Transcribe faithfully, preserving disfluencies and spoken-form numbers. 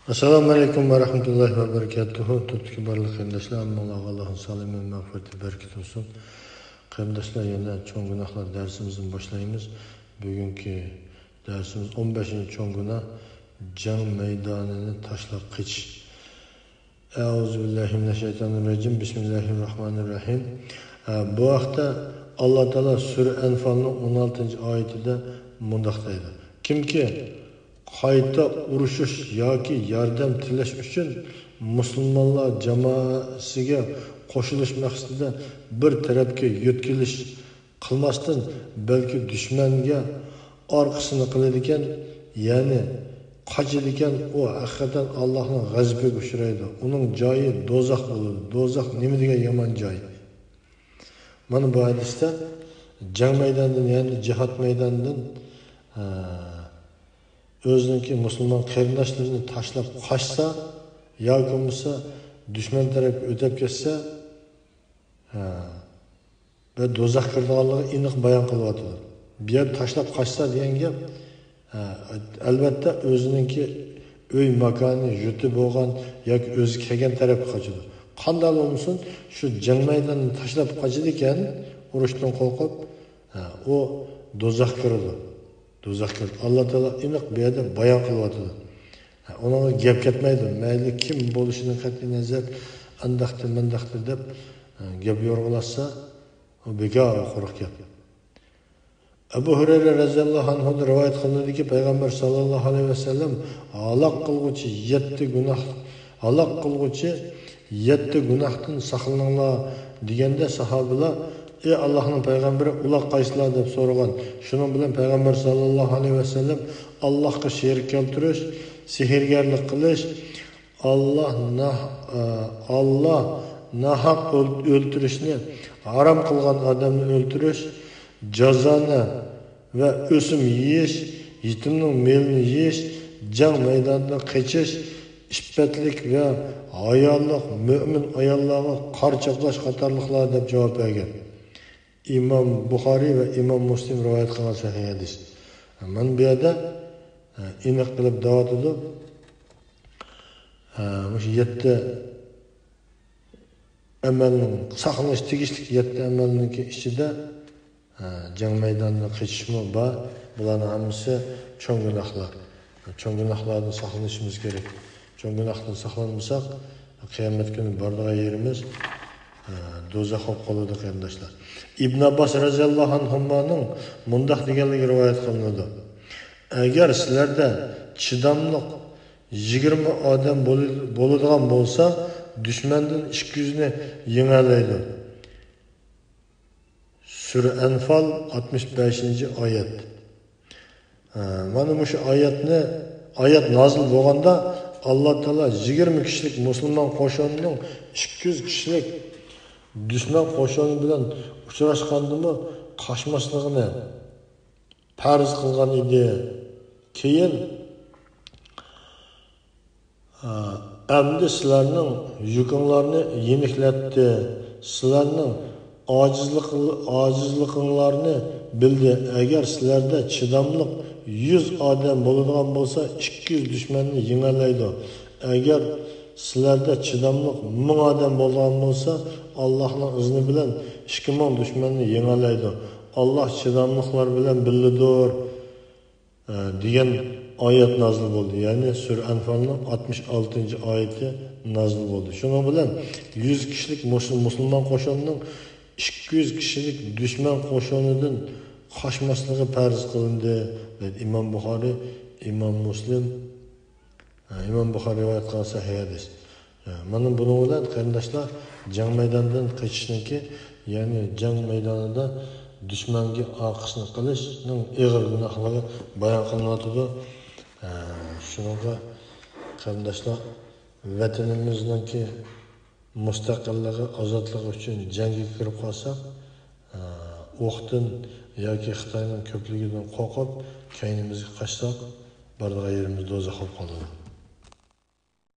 ئەسسالامۇ ئەلەيكۇم ۋە رەھمەتۇللاھى ۋە بەرىكاتۇھۇ. تۆپتىكى بارلىق قېرىنداشلار، ھەممىڭلارغا ئاللاھنىڭ سالامى، مەغپىرىتى، بەرىكىتى بولسۇن. قېرىنداشلار، يەنە چوڭ گۇناھلار دەرسىمىزنى باشلايمىز. بۈگۈنكى دەرسىمىز ئون بەشىنچى چوڭ گۇناھ، جەڭ مەيدانىنى تاشلاپ قېچىش. ئەئۇزۇ بىللاھى مىنەششەيتانىررەجىم. بىسمىللاھىررەھمانىررەھىم. ئە، بۇ ھەقتە ئاللا تائالا سۈرە ئەنفالنىڭ ئون ئالتىنچى ئايىتىدە مۇنداق دەيدۇ: كىمكى قايتا ئۇرۇشۇش ياكى ياردەم تىلەش ئۈچۈن مۇسۇلمانلار جامائەسىگە قوشۇلۇش مەقسىتىدە بىر تەرەپكە يۆتكىلىش قىلماستىن، بەلكى دۈشمەنگە ئارقىسىنى قىلىدىكەن، يەنى قاچىدىكەن، ئۇ ھەقىقەتەن ئاللاھنىڭ غەزىپىگە ئۇچرايدۇ. ئۇنىڭ جايى دوزاخ بولىدۇ. دوزاخ نېمە دېگەن يامان جاي. مانا بۇ ھەدىستە جەڭ مەيدانىدىن، يەنى جىھاد مەيدانىدىن، ئە، ئۆزىنىڭكى مۇسۇلمان قېرىنداشلىرىنى تاشلاپ قاچسا ياكى بولمىسا دۈشمەن تەرەپكە ئۆتۈپ كەتسە، ھە، بە دوزاخ كىرىدىغانلىقى ئېنىق بايان قىلىۋاتىدۇ. بۇ يەردە تاشلاپ قاچسا دېگەن گەپ، ھە، ئەلۋەتتە ئۆزىنىڭكى ئۆي ماكانى، يۇرتى بولغان ياكى ئۆزى كەلگەن تەرەپكە قاچىدۇ. قانداق بولمىسۇن، شۇ جەڭ مەيدانىنى تاشلاپ قاچىدىكەن، ئۇرۇشتىن قورقۇپ، ھە، ئۇ دوزاخ كىرىدۇ. دوزاخ كىرىدۇ. ئاللا تائالا ئېنىق بۇ يەردە بايان قىلىۋاتىدۇ. ھە، ئۇنىڭغا گەپ كەتمەيدۇ. مەيلى كىم بولۇشىدىن قەتئىي نەزەر، ئانداقتى، مۇنداقتى دەپ، ھە، گەپ يورغىلاشسا، ئۇ بىكار، قۇرۇق گەپ. ئەبۇ ھۇرەيرە رەزىياللاھۇ ئەنھۇدىن رىۋايەت قىلىنىدۇكى، پەيغەمبەر ساللاللاھۇ ئەلەيھى ۋەسەللەم، ھالاك قىلغۇچى يەتتە گۇناھ، ھالاك قىلغۇچى يەتتە گۇناھتىن ساقلىنىڭلار دېگەندە، ساھابىلار، ئى ئاللاھنىڭ پەيغەمبىرى، ئۇلار قايسىلار دەپ سورىغان. شۇنىڭ بىلەن پەيغەمبەر ساللاللاھۇ ئەلەيھى ۋەسەللەم، ئاللاھقا شېرىك كەلتۈرۈش، سېھىرگەرلىك قىلىش، ئاللا ناھ-، ئە، ئاللا ناھەق ئۆل-، ئۆلتۈرۈشنى ھارام قىلغان ئادەمنى ئۆلتۈرۈش، جازانە ۋە ئۆسۈم يېيىش، يېتىمنىڭ مېلىنى يېيىش، جەڭ مەيدانىدىن قېچىش، ئىپپەتلىك ۋە ھايالىق مۆمىن ئاياللارغا قارا چاپلاش قاتارلىقلار دەپ جاۋاب بەرگەن. ئىمام بۇخارىي ۋە ئىمام مۇسلىم رىۋايەت قىلغان سەھىھ ھەدىس. مانا بۇ يەردە، ئە، ئېنىق قىلىپ دەۋاتىدۇ. ئە، مۇشۇ يەتتە ئەمەلنىڭ، ساقلىنىش تېگىشلىك يەتتە ئەمەلنىڭكى ئىچىدە، ئە، جەڭ مەيدانىدىن قېچىشمۇ بار. بۇلارنىڭ ھەممىسى چوڭ گۇناھلار. چوڭ گۇناھلاردىن ساقلىنىشىمىز كېرەك. چوڭ گۇناھتىن ساقلانمىساق، قىيامەت كۈنى بارىدىغان يېرىمىز، ئە، دوزاخ بولۇپ قالىدۇ، قېرىنداشلار. ئىبن ئابباس رەزىياللاھۇ ئەنھۇمانىڭ مۇنداق دېگەنلىكى رىۋايەت قىلىنىدۇ: ئەگەر سىلەردە چىداملىق يىگىرمە ئادەم بولۇ-، بولىدىغان بولسا، دۈشمەندىن ئىككى يۈزنى يېڭەلەيدۇ. سۈرە ئەنفال، ئاتمىش بەشىنچى ئايەت. ھە، مانا مۇشۇ ئايەتنى، ئايەت نازىل بولغاندا، ئاللا تائالا يىگىرمە كىشىلىك مۇسۇلمان قوشۇنىنىڭ ئىككى يۈز كىشىلىك دۈشمەن قوشۇنى بىلەن ئۇچراشقاندىمۇ قاچماسلىقىنى پەرز قىلغان ئىدى. كېيىن، ئەمدى سىلەرنىڭ يۈكۈڭلارنى يېنىكلەتتى، سىلەرنىڭ ئاجىزلىق-، ئاجىزلىقىڭلارنى بىلدى. ئەگەر سىلەردە چىداملىق يۈز ئادەم بولىدىغان بولسا، ئىككى يۈز دۈشمەننى يېڭەلەيدۇ. ئەگەر سىلەردە چىداملىق مىڭ ئادەم بولىدىغان بولسا، ئاللاھنىڭ ئىزنى بىلەن ئىككى مىڭ دۈشمەننى يېڭەلەيدۇ. ئاللاھ چىداملىقلار بىلەن بىللىدۇر. ئە، دېگەن ئايەت نازىل بولدى. يەنى سۈرە ئەنفالنىڭ ئاتمىش ئالتىنچى ئايىتى نازىل بولدى. شۇنىڭ بىلەن يۈز كىشىلىك مۇس-، مۇسۇلمان قوشۇنىنىڭ ئىككى يۈز كىشىلىك دۈشمەن قوشۇنىدىن قاچماسلىقى پەرز قىلىندى، دەيدۇ ئىمام بۇخارىي، ئىمام مۇسلىم، ئە، ئىمام بۇخارىي رىۋايەت قىلغان سەھىھ ھەدىس. ئە، مانا بۇنىڭ بىلەن قېرىنداشلار، جەڭ مەيدانىدىن قېچىشنىڭكى، يەنى جەڭ مەيدانىدا دۈشمەنگە ئارقىسىنى قىلىشنىڭ ئېغىر گۇناھلىرى بايان قىلىنىۋاتىدۇ. ئە، شۇنىڭغا قېرىنداشلار، ۋەتىنىمىزنىڭكى مۇستەقىللىقى، ئازادلىقى ئۈچۈن جەڭگە كىرىپ قالساق، ئە، ئوقتىن ياكى خىتاينىڭ كۆپلۈكىدىن قورقۇپ، كەينىمىزگە قاچساق، بارىدىغان يېرىمىز دوزاخ بولۇپ قالىدۇ.